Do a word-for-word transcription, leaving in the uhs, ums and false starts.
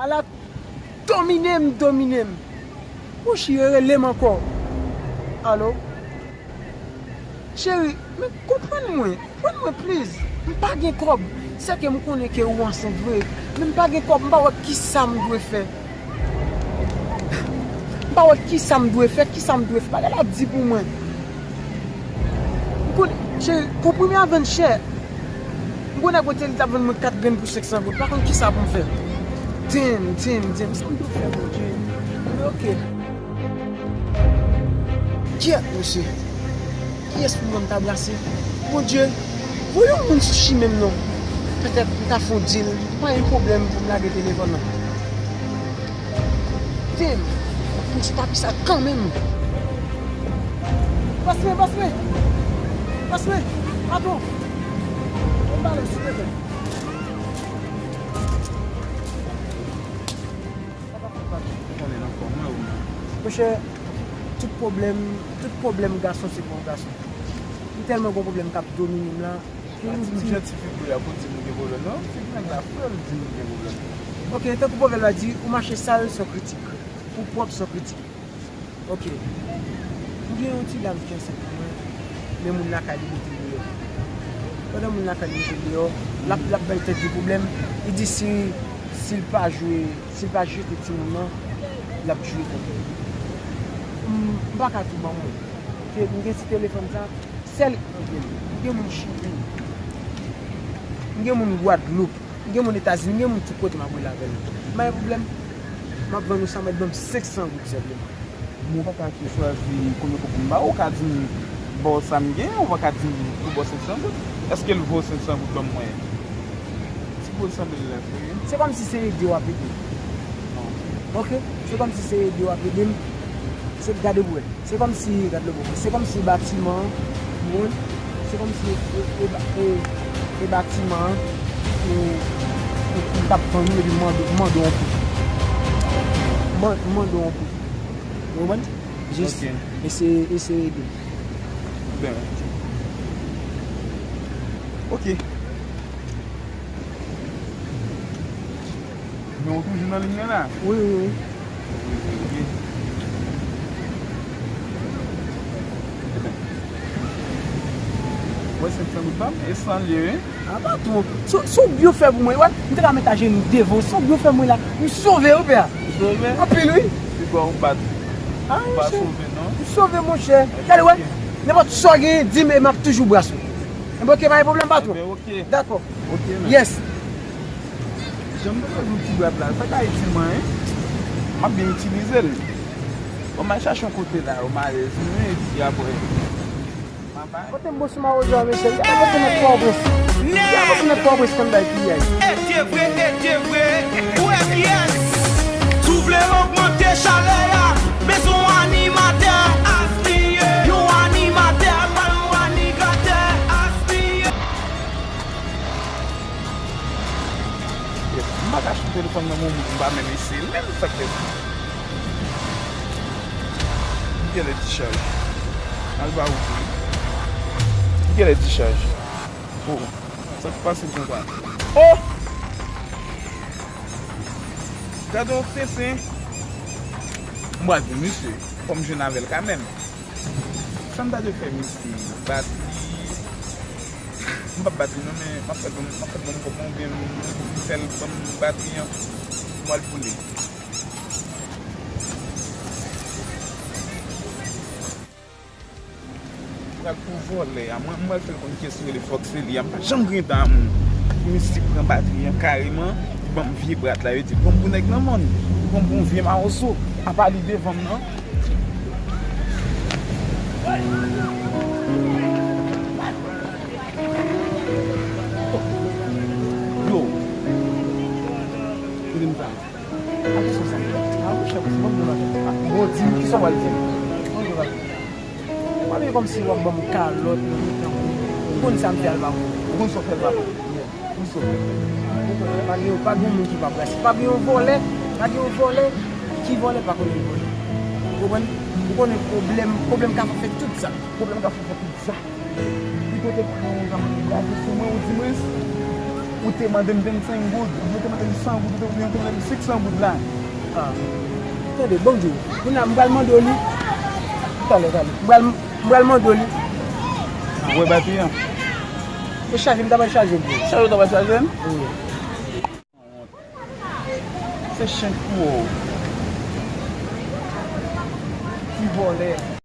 Ala domine m, domine m. Mouche rele m ankò. Alo? Cheri, men konprann mwen. Konprann mwen, please. M pa gen kòb. Sèke m konnen ke ou ansent vre. Men m pa gen kòb, m pa wè kisa m dwe fè. M pa wè kisa m dwe fè, kisa m dwe fè. Bagay la di pou mwen. M konn, cheri, konprime a vann chè. M konn nèg kote li t ap vann mwen kat grenn pou senk san goud. Pa konn kisa pou m fè. Dim, dim, dim. Sa m dwe fè, Bondye? Men oke. Kyèt, mesye. Kiyès pou mwen m ta brase? Bondye, voye yon moun sou chimen m non. Petèt m ta fè yon deal. Pa gen pwoblèm pou m lage telefòn nan. Damn! M ap pran ti papi sa kanmenm. Pass me, pass me! Pass me! Patwon! Yon balè, silvouplè. Ou konnen nan fòm mwen ou non? Monchè, tout pwoblèm, tout pwoblèm gason se pou yon gason. M tèlman gon pwoblèm k ap domine m la. Gen yon ti jan ti fi bri a pou di m gen pwoblèm non. Ti nèg la frè l di m gen pwoblèm. Ok, tankou pwovèb la di, ou mache sal se yon kritik. Ou pwòp se yon kritik. Ok. M gen yon ti dam ki ansent pou mwen, men moun lakay li mete l deyò. Pandan moun lakay li mete l deyò, l ap, l ap bay tèt li pwoblèm. Li di si, si l pa jwe, si l pa jete timoun nan, l ap jwe tèt li. M, m pa ka tou ban mwen. Ke m gen ti telefòn sa, sèl, m gen moun Chili, m gen moun Gwadloup, m gen moun Etazini, m gen moun tout kote m ap rele avè l. M pa gen pwoblèm. M ap vann ou sa, mèt ban m senk san goud sèlman. Bon, papa, ki chwazi konbyen kòb pou m ba ou, ou ka di m ba w sa m gen, ou pa ka di m pou ba w senk san goud. Èske l vo senk san goud ban m mwen? Ti goud sanble l lèf, wi. Se kòmsi se ede w ap ede m. Non. Ok? Se kòmsi se ede w ap ede m. Se gade pou wè. Se kòmsi, gad lòt bò, se kòmsi batiman an, ou konprann? Se kòmsi e, e, e, e, e batiman an, ou, ou, ou t ap vann ou epi mande, mande w yon kou. Man-, mande w yon kou. Ou konprann? Jis eseye, eseye ede m. Ben. Ok. Men ou toujou nan liy nan la? Wi, wi, wi. Wi, wi, wi. Ou wè senk san goud pa m? E san l ye, wi. A, patwon. Se, se w byen fè pou mwen, wi. M te ka met ajenou devan w. Se w byen fè mwen la. M sove, wi, pè a. Ou sove? Anpil, wi. Pi bò ou bat. A, ou pa sove, non? M sove, monchè. Gade, wè. Nenpòt sa w genyen, di m e m ap toujou brase w. Enben, ok, pa gen pwoblèm, patwon. Enben, ok. Dakò. Ok, men. Yes. Jan m te di w ti brad la, sa ka itil mwen, hein? M ap byen itilize l. Bon, m al chache yon kote la, yo malèz, mwen, epi apre. Kote m bo sou mawozo a, mesye? Gade kote nèg Pòtoprens. Gade kote nèg Pòtoprens konn bay piyay. Etye vre, etye vre. Ou wè kiyès? Si w vle ogmante chalè a, bezwen yon animatè. Aspiye. Yon animatè, pa yon anigatè. Aspiye. Yes, m pa ka achte telefòn nan moun, m pa menm eseye l, menm sa k fè sa. Li genlè dichaj. Al ba ou tou. Li genlè dichaj. Oh, sa k pase konsa? Oh! Gade yon tenten. M pral di misye, fò m jwenn avè l kanmenm. Sa m ta dwe fè misye? Bat li? M p ap bat li non, men m ap fè l ban m, m ap fè l ban m kòb mwen oubyen m fè l ban m batri an. M pral boule. Pral pou vòlè a. Mwen, mwen fè l konn kiyès ki rele Fòk se li a. M pa janm gen tan a moun. Misye pran batri an kareman, li ban m vye brad la, yo di pran m pou nèg nan mòn, li pran m pou yon vye mawozo. Apa li devan m nan. Yo. Kite m sa. Atann sa. A, monchè, se bon, bon, bon, di m kisa w pral di m. Bon, bon, bon. Ou pa vin kòmsi w ap ban m kalòt nan mitan. Ou konn sa m fè al ba ou. Ou konn sa w fè al ba ou. Ou sove. Ou konnen pa gen, pa gen moun ki pa brase. Pa gen yon vòlè, pa gen yon vòlè ki vòlè pa konnen vòlè. Ou konprann? Ou konnen pwoblèm, pwoblèm ka fè tout sa. Pwoblèm ka fè tout sa. Li pote pran yon zam li lage sou mwen, ou di mwen. Ou te mande m vennsenk goud, ou te mande m san goud, ou te, ou te mande m senk san goud la. Ah. Tande, ban m di w. Kounye a, m pral mande w li. Talè, talè. M pral, m pral mande w li. Ou wè batri an? E chaje, m ta pral chaje l pou ou. Chaje, ou ta pral chaje l? Wi. Se chen k pou ou. Ti vòlè.